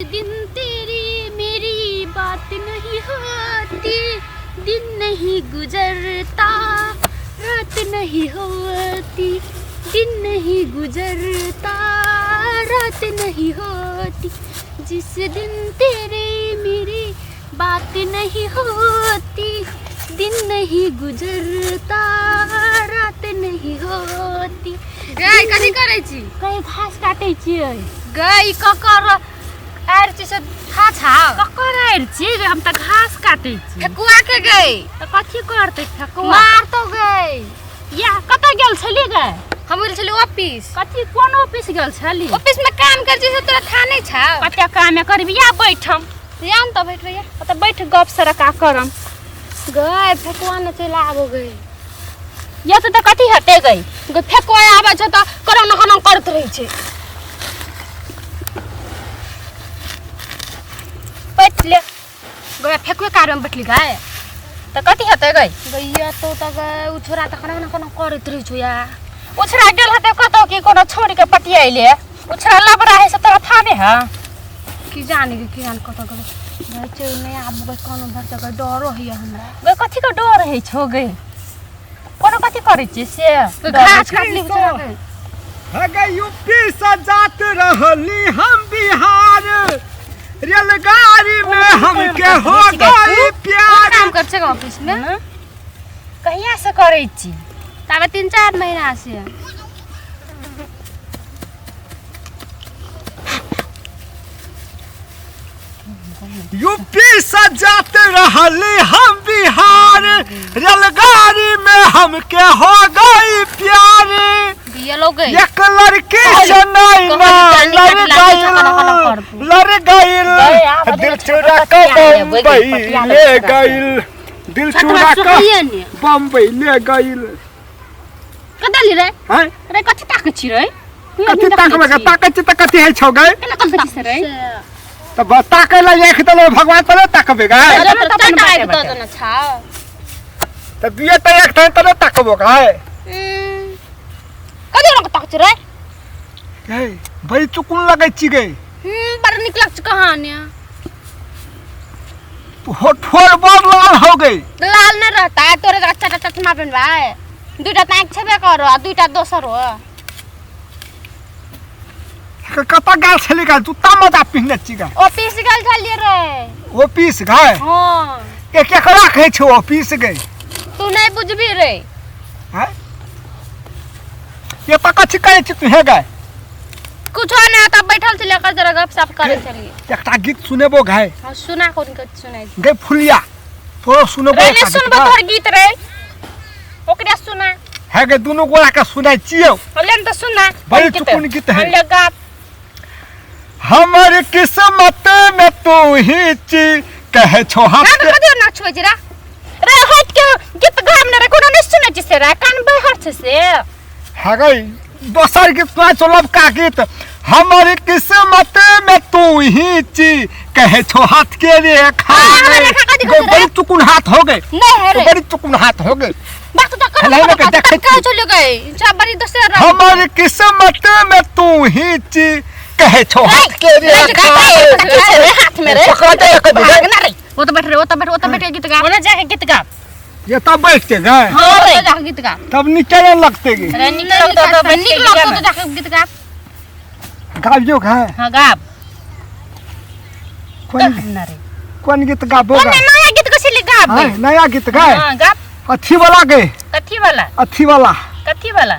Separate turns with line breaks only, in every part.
दिन तेरी मेरी बात नहीं होती, दिन नहीं गुजरता रात नहीं होती, दिन नहीं गुजरता रात नहीं होती, जिस दिन तेरे मेरी बात नहीं होती, दिन नहीं गुजरता रात नहीं होती।
गै, कथी करै छी?
गै, घास काटै छियै।
गै, ककर आएर छी से थाहा छौ?
ककर आएर छियै गे? हम तऽ घास काटै छी।
फेकुआ के गै।
तऽ कथी करतै फेकुआ?
मारतौ गै।
या कतऽ गेल छली गै?
हम गेल छली ऑफिस।
कथी कोन ऑफिस गेल छली?
ऑफिस में काम करै छी से तोरा थाहा नहि छौ?
कते काम करबी? या बैठम।
या ने तऽ बैठबै या।
ओतऽ बैठ गप सरका करम।
गै, फेकुआ ने चलि आबो गै।
या तऽ कथी हेतै गै?
गै, फेकुआ आबै छै तऽ करम करम करैत रहै छै।
बैठ ले।
गै, फेकुए कार में बैठली गै।
तऽ कथी हेतै गै?
गैया तो तऽ गै, उ छोरा तऽ करम करम करैत रहै छौ या।
ओ छोरा गेल हेतै कतौ कि कोनो छोड़ी के पटियाइले। ओ छोरा लबड़ा है से तोरा थाह नहि है?
की जाने गे, की जाने कतऽ गेलै। गै, चलि नहि आबू गै, कोनो भर गै, डरो होइए हमरा।
गै, कथी के डर होइ छौ गै? कोनो कथी करै छियै से?
गै, घास काटली छोरा गै।
अगे यूपी से जात रहली हम बिहार, रेलगाड़ी में हमके हो गई प्यार।
काम कर छै ऑफिस में?
कहिया से करै छी?
ताबे 3-4 महीना से।
यूपी से जात रहली हम बिहार, रेलगाड़ी में हमके हो गई प्यार।
ये लोग गए।
एक लड़की से नहीं ना लड़ गइल, लड़ गइल, दिल चुरा के बम्बई ले गइल, दिल चुरा के बम्बई ले गइल।
कतऽ ली रे?
हैं?
रे, कथी ताकै छी रे?
कथी ताकबै? ताकै छी तऽ कथी होइ छौ गै?
केना ताकै छी रे?
तऽ ताकै ला आँखि देलौ भगवान पर ताकबै गै? तऽ बिये तऽ आँखि तहन तऽ ताकबो गै।
कथी रंग ताकै छी रे?
गै, बड़ी चुकुन लगै छी गै।
बड़ नीक लगै छै कहानी।
ठोर बड़ लाल हो गई।
लाल नहीं रहता है तोरे अच्छा अच्छा चश्मा पहनबा है। दुईटा ताक छेबे करो आ दुईटा दोसर हो।
कतऽ गेल छली गा? जूता मोजा पिन्हने छी गा?
ऑफिस गेल छलियै रे।
ऑफिस गए?
हाँ।
के केकरा कहै छौ ऑफिस गए?
तू नहीं बुझबी रे।
हैं? ये तऽ कथी करै छी तू हे गए?
कुछो ना, तब बैठल छलियै एकर जरा गप सप करै छलियै।
एकटा गीत सुनेबो गए?
हाँ, सुना। कोन के सुनाइ?
गए फुलिया, तोरो सुनेबो।
रे,
एकटा
नहि
गीत
सुनबो
गै।
तोहर गीत रे, ओकरे सुना।
हे गे, दुनू गोरा के सुनाइ छियौ।
ले ने तऽ सुना।
बड़ी चुकुन गीत है।
ले गा।
हमर किस्मत में तू ही ची कहे छो हाथ
कान
के
कदो ना छुए रे। रे, हट के गीत गाम ने रे, कोनो नहीं सुनै छी से रे, कान बहर छै से।
हे गई, दोसर गीत सुना छो, लबका गीत। हमर किस्मत में तू ही ची कहे छो हाथ के रेखा।
हाँ, हमर रेखा कथी
गई,
कहै
बड़ी चुकुन हाथ हो गए।
नहीं है रे।
बड़ी चुकुन हाथ हो गए।
बात तो कर।
हलाई में के देखै छी।
चलो गए सब बड़ी दोसर रंग।
हमर किस्मत में तू ही ची कहे छो हाथ के रेखा।
हाथ में रे।
पकड़ा दे रख दे।
भाग ना रे।
वो तो बैठ रे, वो तो बैठ, वो तो बैठ के गीत गा।
ओने जाके गीत गा।
ये तब बैठ के गए।
हाँ, वो तो जाके गीत गा।
तब निकले लगते गे।
रे, निक लगतो तो बैठ
निक
के गीत गा
लगतो
ना।
तो जाके गीत गा।
गाबियो गए?
हाँ, गाब।
कौन
ना रे।
कौन गीत गाबो
ओने
गा?
नया गीत कसी गाब।
हाँ, नया गीत गाए।
हाँ, गाब।
अथी वाला गे।
कथी वाला?
अथी वाला।
कथी वाला?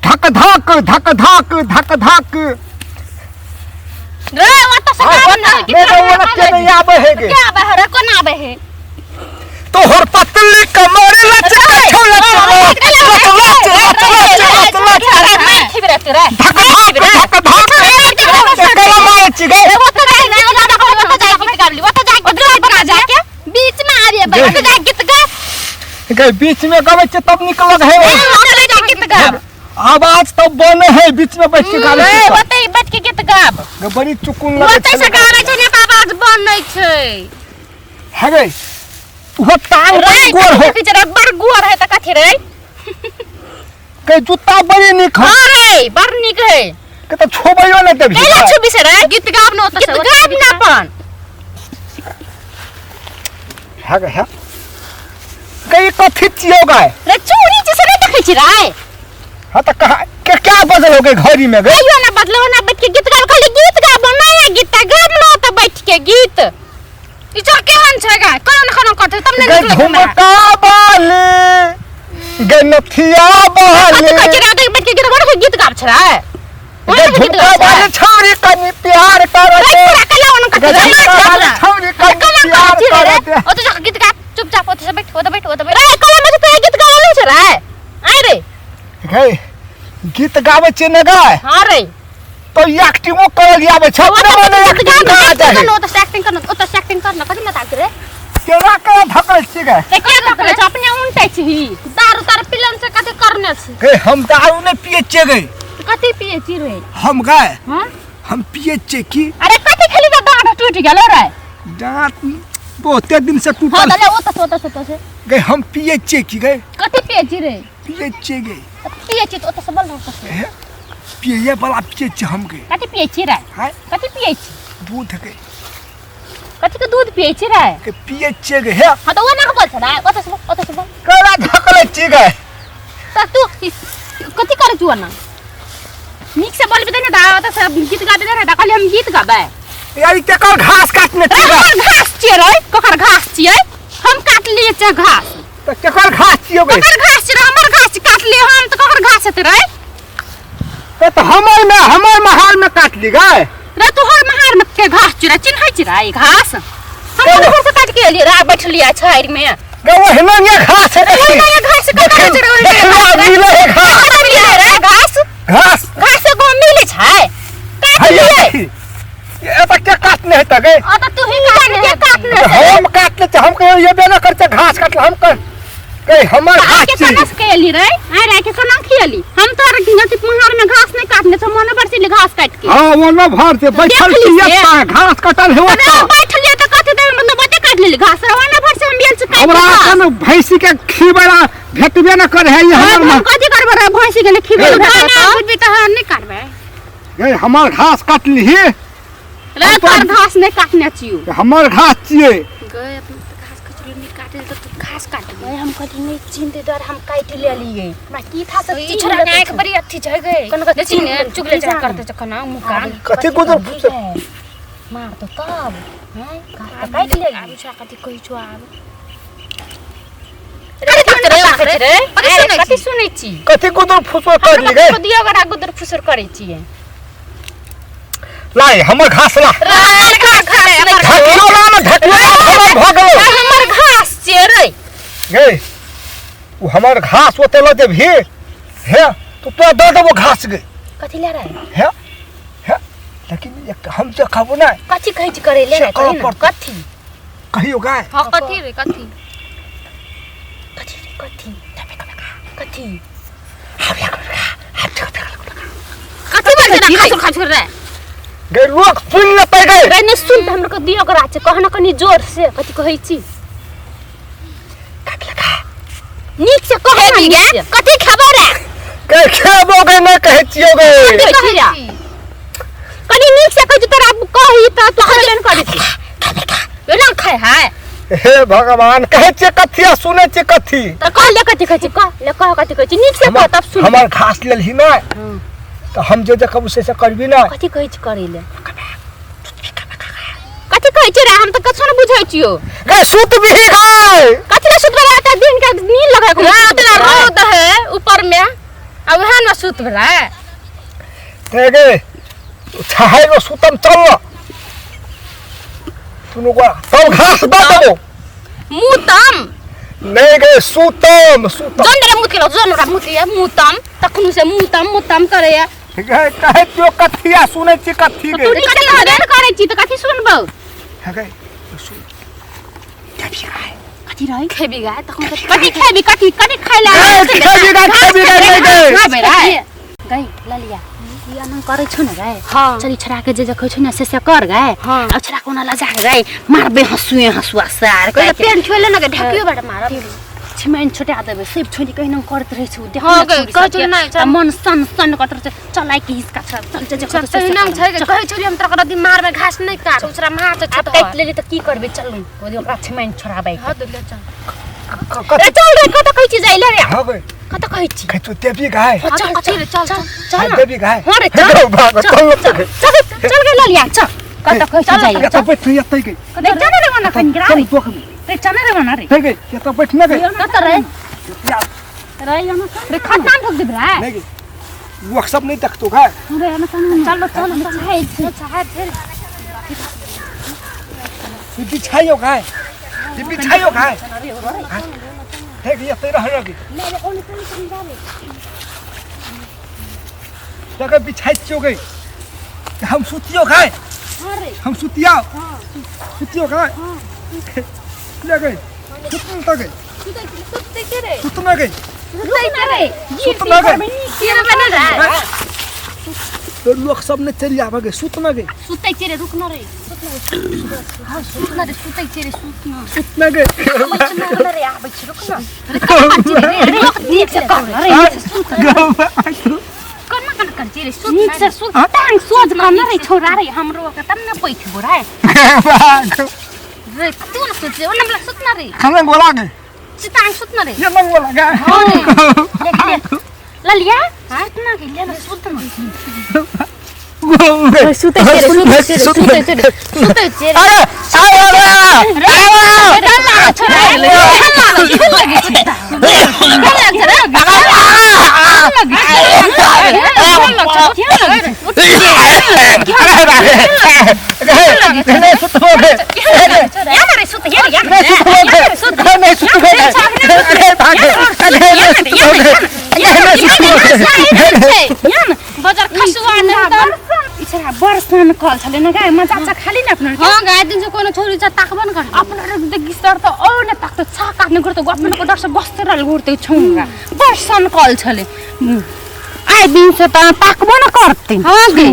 धक धक धक धक धक धक।
रे, वो तो सब गाब ना।
नहीं तो वो के नहीं आवे है गे।
के आबे है रे? कोन आबे है?
तोहर पतली कमर लचके छो लच लच लच लच लच लच लच धक धक धक धक एकरा मारे छी गे।
वो तो जाके गीत गा, वो तो जाके गीत गाबली, वो तो जाके गीत गा, जाके बीच में आ रही है, वो तो जाके गीत गा।
गे, बीच में गबै छै तब निक लग है।
वो तो जाके गीत गा।
आवाज तब बने है, बीच में बैठ के गाबै
रे,
छै।
ओतै बैठ के गीत गाब।
गे, बड़ी चुकुन
वो
लगे
तो से
छै।
गाबै छै ने, आवाज बनै छै।
हे गे, उहो टांग
रे,
बड़ी गोर हो।
कथी रे? बड़ गोर है तऽ कथी रे?
के जूता बड़ी निक हो।
हाँ रे, बड़ नीक है।
के त छोबैयो नै देबही
कैला छुबी से रे
गीत गाब न ओतऽ से
गीत गाब ना अपन
है गे है गई कथी छियो गाय
रे चूड़ी छै से नहीं देखै छी रे
हाँ त कहा के क्या बदल हो गई घड़ी में गई
कहियो ना बदलो ना बैठ के गीत गाब खाली गीत गाब नया गीत गाब ना त बैठ के गीत
ई चोर केहन छै गा कोनो न कोनो करतै तब ने
गई
निकलत हमरा।
झुमका बाली गई नथिया
कथी
बाली
कहै छी रे बैठ के गीत बड़ गीत गाब छै रे
गई झुमका बाली छौरी कनी प्यार कर
रे
दे
पूरा कला ओन कथी
गई
रे
झुमका बाली छौरी कनी प्यार कर दे
ओतऽ जाके गीत गा चुपचाप ओतऽ से बैठ ओतऽ बैठ ओतऽ बैठ
रे कला में तो गीत गावल छै रे आइ रे
गई गीत गाबै छियै ने गाय
हां रे
तो एक्टिंगो करल आबै छै अपने मने एक्टिंग करा
कर
जाए
न ओतऽ से एक्टिंग कर न ओतऽ से एक्टिंग कर न कथी मत रे
केना केना धकल छी गे
रे के धकले छै अपने उनटै छी
दारू तारू पिलन से कथी करने छै
गे हम दारू नहि पियै छियै गे
कथी पिए छी रे
हम गाय
हां
हम पियै छियै की
अरे कथी खेली त दाँत टूट गेलो रे
दाँत बहुते दिन से
हां
टूटल
त ले ओतऽ से ओतऽ से ओतऽ से
गे हम पियै छियै की गे
कथी पिए छी रे
पियै छियै गे
त पिए छी त ओतऽ से बोल न ओतऽ से
हे पियै वाला पियै छियै हम गे
कथी पिए छी रे
हाय
कथी पिए छी
दूध गे
कथी के दूध पिए छी रे
के पियै छियै गे हे
हां त ओ ना बोल छै रे ओतऽ से बोल ओतऽ से बोल
केना धकलै छियै गे
त तू कथी करै छौ ना
नीक से बोलबे त ने दा ओतऽ से गीत गाबे ने दा कहली हम गीत गाबै
यार ई केकर घास काटने
रे
छियै गे
हमर घास छियै रे ककर घास छियै हम काटलियै छै घास
तऽ केकर घास छियै गे
ककर घास छियै रे हमर घास काटलियै हम तऽ ककर घास हेतै रे
ते तऽ हमर में हमर महार में काटली गे
रे तोहर महार में के घास छियै रे चिन्है छी रे ई घास हम घर से काट के एलियै रे बैठलियै छाड़ि में
गे ओहिना ने घास है
रे ओहिना घास ककर छै रे
देखला मिले है घास
ककर मिले रे घास
घास
घास एगो मिले छै
हैया
काटलियै
देखी एतऽ के काटने है तऽ गे
आ त तू ही काटने
के काटने
तऽ हम काटले छै हम कहियो एबे न करते घास काटले हम कर कहे हमर घास
के
छी
कोना के एली रे आइ रे के कोना खियली हम तोर अथी पहाड़ में घास नहीं काटने छ मन भर से घास काट के
हाँ वो न भर से बैठल
देख ली
छी
से।
एतऽ घास कटल है
अरे
ओतऽ
हम बैठलिए त कथी देबै मतलब ओते काट लेली घास रे ओना भर से हम बेल से काट
हमरा अखन भैंसी के खीबड़ा भेटबे न करे है ई हमर
हम कथी करबै रे भैंसी के ने खिबै
हे।
खाना बुझबी त हम नहीं काटबै
गे हमर घास काटली ही
रे तोर घास नहीं काटने छियो
हमर घास छियै
गए अपने त घास कचरी नहीं काटे त तू घास काट
भाई हम कथी नहीं चिन्हते डर हम काट लेलिए हमरा की था सब
ई छोरा के आंख बड़ी अथी छै गए
कोन को
देखी ने चुगले जा करते जखन मुँह कान
कथी गुदर फुसर
मार तो तब हैं घास त काट लेली
आब छोरा कथी कहै छौ आब
कथी रे
रे
कथी
सुनै
कथी
छी?
सुनै छी
कथी गुदर फुसर करली गे
दियो गरा गुदर फुसर करै छियै
लाय हमर घास ला ढकियो ला ना ढकियो ला हमर भऽ गेलो
हमर घास छियै रे
गे उ हमर घास ओते लऽ देबही हे तो तोरा दऽ देबो घास गे
कथी ले रे
हे हे लेकिन एक हम जे कहबो ना
कथी कहै छी करै ले
से
रे
करऽ
कही ने,
पड़तौ।
कथी
कहियो गाय
हाँ कथी रे कथी
कथी रे कथी कथी
कथी बात छै खासुर खासुर रे
गे लोक सुन लेतै गे
रे ने सुन त हमरा के दियो करा छै कह न कनी जोर से कथी कहै छी नीक से कह
खेबी
ना
गे
नीक से।
कथी खेबो रे
गे खेबो गे नहि कहै छियो गे
कहै छी रे? कनी नीक से कहै छी तोरा कही त तू कहबे न करै छी
एना खाय है
हे भगवान कहै छियै कथी आ सुनै छियै कथी
त कह ले कथी कहै छी कह ले कह कथी कहै छी नीक से कह तब सुन
हमर घास लेलही नहि तऽ हम जे जे कहबू से से करबी नहि
कथी कहै छी करै ले कथी कहै छी रे हम त कछो न बुझै छियो
गे सुत बिही गाय
कथी ले सुतबै रे दिन के नींद लगै को
रात ला रौद है ऊपर में आ वएह न सुत भेलै
ते गे छाहै लो सुतम चल न सुनु गोरा तब घास दऽ देबो
मुतम
नहि गे सुतम सुतम
जोन रे मुत के जोन रे मुत के मुतम तखनु से मुतम मुतम करैया
गे कहै छियो कथी आ सुनै छी कथी गे
तू नीक से कहबे न करै छी त कथी सुनबौ
हे गे सुन
कथी रहै
खेबी गाय तखन
कथी खेबी कथी कथी खाइ ला
गे खेबी गे खेबी गे नहि गे
खाबै रे गई ललिया ई अनंग करै छौ ने गए
हाँ।
चल छोरा के जे जे कहै छौ ने से से कर गए
हाँ।
आ छोरा कोना लजा के गए मारबे हंसुए हंसुआ सार
कहिले पेन छोले न ढकियो बड़ मारब
छिमाइन छोटा देबै सब छोरी कहिना करत रहै छै देख
हाँ गई, कहै छौ नहि, चल।
मन सन सन करत रहै छै चल आइ के हिसका छ चल चल
चल तहिना छै गे, कहै छलियै हम तोरा रदी मारबै घास नहि काट ओकरा मार छै
आब काटि लेली तऽ की करबै चलू ओकरा छिमाइन छोड़ाबै
हँ ले चल
ए चल रे कतऽ कहै छी जाइले रे
हाँ गई
कतऽ कहै छी
कह तू देवी गाय
चल
चल
चल
चल चल
चल
देवी गाय
हाँ रे चल
भाग
चल
चल
चल चल चल गे ललिया चल कतऽ कहै छी जाइले
ये तो बैठ ये तई गई
नहीं चल रे वना कहीं गिरा
चल
रे
तोक में
रे चल रे वना रे
तई गई ये तो बैठ ना गई
कतऽ रे
यार
रे यहाँ रे खतना ठोक देब रे
नहीं गई वो सब नहीं देखतो गाय
रे यहाँ चल चल चल
चाहे फेर
ये बिछाइयो गाय ये बिछाइयो गाय देख ये तई रह रही देख बिछाइ छियो गई हम सुतियो गाय हम सुतिया सुतियो गाय ले गई सुतन तक गई
सुतै के रे
सुतना गई
सुतना रे
सुतना गई
के रे बनल रे
तो लोग सब ने चल आवे गई सुतना गई
सुतै छी रे रुक न रे हां सुत न रे सुतै छी रे सुत न
सुतना गई
सुत न रे आबै छी रुक न रे रे नीक से कर रे नीक से सुत
कोना कोना कर छी रे सुत
नीक से सुत टांग सोझ कर न रे छोरा रे हमरो के तब न बैठबो रे
रे तू न सुत रे ओ नमला सुत न रे
खाना गोला गई
चितांग सुत न रे
ये मंग गोला गई
हां रे देख ले ललिया सुत न गे ले न सुत न
सुते सुते सुते
सुतै छी रे
अरे अरे अरे
चल छोरा रे चल लगे छी
बजार खसुआ न
बर्सन कल छलै न गाय मजा खाली न अपना
हां गाय दिन से कोनो छोरी छ ताकबन कर
अपना गिस्तर त औ न ताक त छा काट्ने गर्छ अपनाको डर से बस्तर घुर्ते छौंगा बर्सन कल छलै आइ दिन से त ताकबो न करते
हां गे।